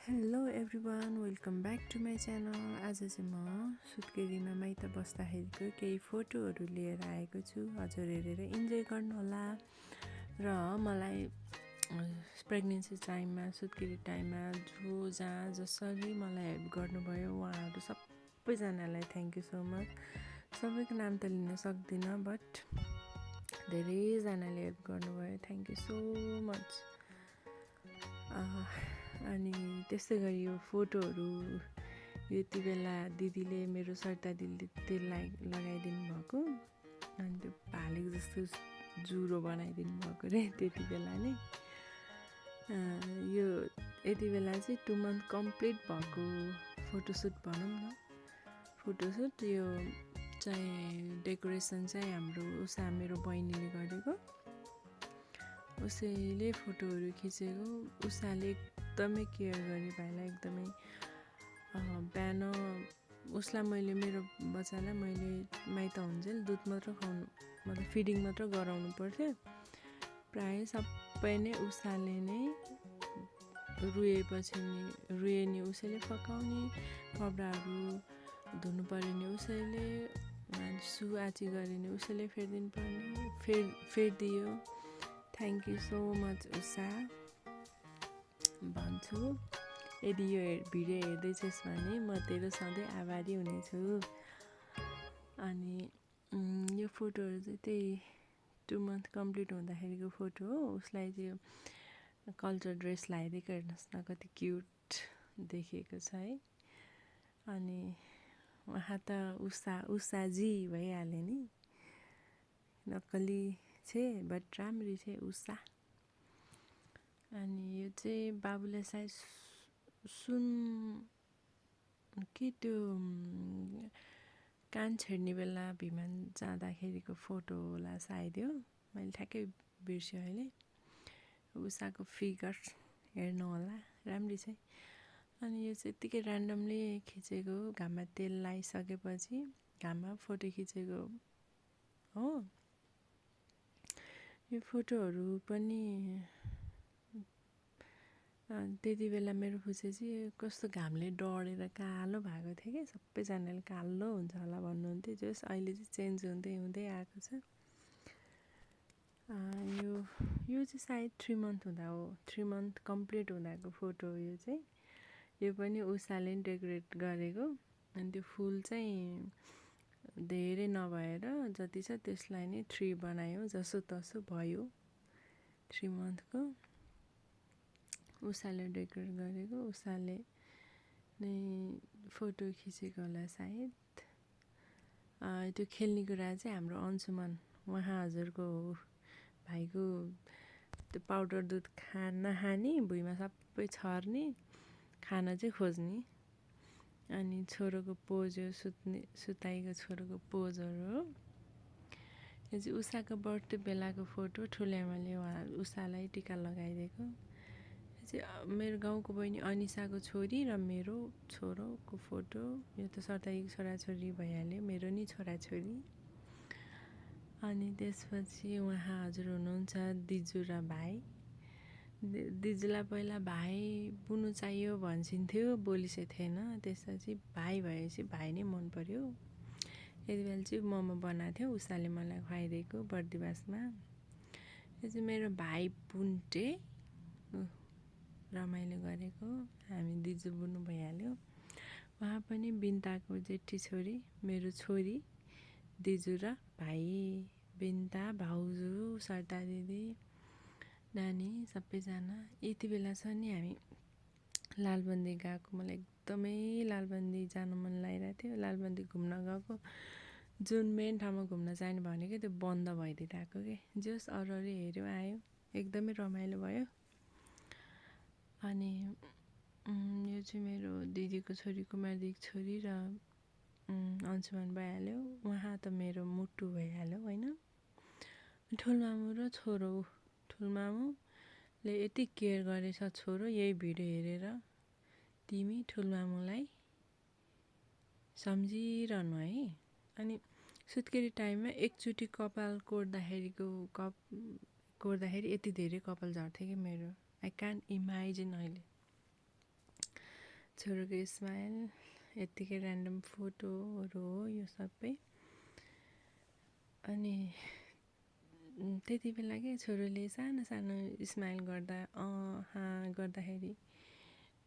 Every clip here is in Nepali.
Hello everyone welcome back to my channel. आज चाहिँ म सुत्केरीमा माइत बस्दाखेरिको केही फोटोहरू लिएर आएको छु। हजुर हेरेर इन्जोय गर्नुहोला। र मलाई प्रेग्नेन्सी टाइममा सुत्केरी टाइममा जहाँ जसरी मलाई हेल्प गर्नुभयो उहाँहरू सबैजनालाई थ्याङ्क यू सो मच। सबैको नाम त लिन सक्दिनँ बट धेरैजनाले हेल्प गर्नुभयो, थ्याङ्क यू सो मच। अनि त्यस्तै गरी यो फोटोहरू यति बेला दिदीले मेरो सरिता दिदीले तेल लगाइदिनु भएको अनि त्यो भालेको जस्तो जुरो बनाइदिनु भएको रे त्यति बेला नै। यो यति बेला चाहिँ 2 मन्थ कम्प्लिट भएको फोटोसुट भनौँ न। फोटोसुट यो चाहिँ डेकोरेसन चाहिँ हाम्रो उषा मेरो बहिनीले गरेको। उसैले फोटोहरू खिचेको। उषाले एकदमै केयर गरी भाइलाई एकदमै बिहान उसलाई मैले मेरो बच्चालाई मैले माइत हुन्जेल दुध मात्र खुवाउनु मतलब फिडिङ मात्र गराउनु पर्थ्यो। प्रायः सबै नै उषाले नै रुए नि उसैले पकाउने, कपडाहरू धुनु पऱ्यो नि उसैले, सुआची गरे नि उसैले फेरिदिनु पर्ने फेरिदियो। Thank you so much Usha भन्छु। यदि यो भिडियो हेर्दैछस् भने म तेरो सधैँ आभारी हुनेछु। अनि यो फोटोहरू चाहिँ त्यही 2 मन्थ कम्प्लिट हुँदाखेरिको फोटो हो। उसलाई चाहिँ कल्चर ड्रेस लगाइदिएको हेर्नुहोस् न कति क्युट देखिएको छ है। अनि उहाँ त उषाजी भइहाल्यो नि, नक्कली छे बट राम्री छे उषा। अनि यो चाहिँ बाबुले सायद सुन कि त्यो कान छेड्ने बेला भिमान जाँदाखेरिको फोटो होला सायद यो, मैले ठ्याक्कै बिर्सेँ अहिले। उषाको फिगर हेर्नु होला, राम्री छ। अनि यो चाहिँ यत्तिकै ऱ्यान्डमली खिचेको, घाममा तेल लगाइसकेपछि घाममा फोटो खिचेको हो। यो फोटोहरू पनि त्यति बेला मेरो फुच्चे चाहिँ कस्तो घामले डढेर कालो भएको थियो कि सबैजनाले कालो हुन्छ होला भन्नुहुन्थ्यो। जस अहिले चाहिँ चेन्ज हुँदै हुँदै आएको छ। यो चाहिँ सायद 3 मन्थ हुँदा हो, 3 मन्थ कम्प्लिट हुँदाको फोटो हो यो चाहिँ। यो पनि उषाले डेकोरेट गरेको। अनि त्यो फुल चाहिँ धेरै नभएर जति छ त्यसलाई नै 3 बनायो, जसो तसो भयो। 3 मन्थको उषाले डेकोरेट गरेको, उषाले नै फोटो खिचेको होला सायद। त्यो खेल्ने कुरा चाहिँ हाम्रो अन्सुमन उहाँ हजुरको हो। भाइको त्यो पाउडर दुध नखाने, भुइँमा सबै छर्ने, खाना चाहिँ खोज्ने। अनि छोरोको पोज हो, सुताइको छोरोको पोजहरू हो। यो चाहिँ उषाको बर्थडे बेलाको फोटो। ठुले आमाले उषालाई टिका लगाइदिएको। चाहिँ मेरो गाउँको बहिनी अनिसाको छोरी र मेरो छोरोको फोटो। यो त सरताईको छोराछोरी भइहाल्यो, मेरो नि छोराछोरी। अनि त्यसपछि उहाँ हजुर हुनुहुन्छ दिजु र भाइ। दिजुलाई पहिला भाइ बुनु चाहियो भन्छिन्थ्यो, बोलिसे थिएन। त्यसपछि भाइ भएपछि भाइ नै मन पर्यो। यति बेला चाहिँ मोमो बनाएको थियो, उषाले मलाई खुवाइदिएको बर्थडे बासमा। यो चाहिँ मेरो भाइ पुन्टे रमाइलो गरेको। हामी दिजु बुनु भइहाल्यो। उहाँ पनि बिन्ताको जेठी छोरी, मेरो छोरी दिजु र भाइ, बिन्ता भाउजू, सरता दिदी, नानी सबैजना। यति बेला छ नि हामी लालबन्दी गएको। मलाई एकदमै लालबन्दी जानु मन लागिरहेको थियो। लालबन्दी घुम्न गएको, जुन मेन ठाउँमा घुम्न जाने भनेको त्यो बन्द भइदिइरहेको कि। जस अरू हेऱ्यो आयो, एकदमै रमाइलो भयो। अनि यो चाहिँ मेरो दिदीको छोरी कुमार दिदीको छोरी र अन्सुमन भइहाल्यो। उहाँ त मेरो मुटु भइहाल्यो होइन। ठुलमामु र छोरो, ठुलमामुले यति केयर गरेछ छोरो। यही भिडियो हेरेर तिमी ठुलमामुलाई सम्झिरहनु है। अनि सुत्केरी टाइममा एकचोटि कपाल कोर्दाखेरि यति धेरै कपाल झर्थ्यो कि मेरो। आई कान्ट इमेजिन अहिले। छोरोको स्माइल, यत्तिकै ऱ्यान्डम फोटोहरू हो यो सबै। अनि त्यति बेला के छोरोले सानो सानो स्माइल गर्दा गर्दाखेरि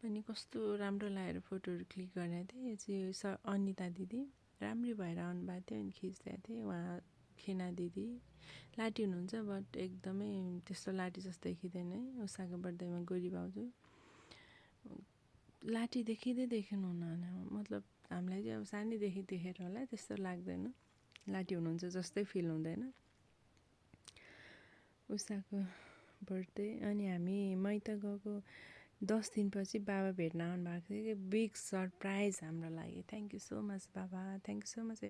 पनि कस्तो राम्रो लागेर फोटोहरू क्लिक गरेको थिएँ। यो चाहिँ अनिता दिदी राम्री भएर आउनुभएको थियो, अनि खिच्दै थिएँ। उहाँ खेना दिदी लाटी हुनुहुन्छ, बट एकदमै त्यस्तो लाटी जस्तो देखिँदैन है। उषाको बर्थडेमा गोरी भाउजू लाटी देखिँदै देखिनुहुन्न, मतलब हामीलाई चाहिँ अब सानैदेखि देखेर होला त्यस्तो लाग्दैन, लाटी हुनुहुन्छ जस्तै फिल हुँदैन। उषाको बर्थडे, अनि हामी मैत गएको 10 दिनपछि बाबा भेट्न आउनु भएको थियो कि बिग सरप्राइज हाम्रो लागि। थ्याङ्क यू सो मच बाबा, थ्याङ्क यू सो मच।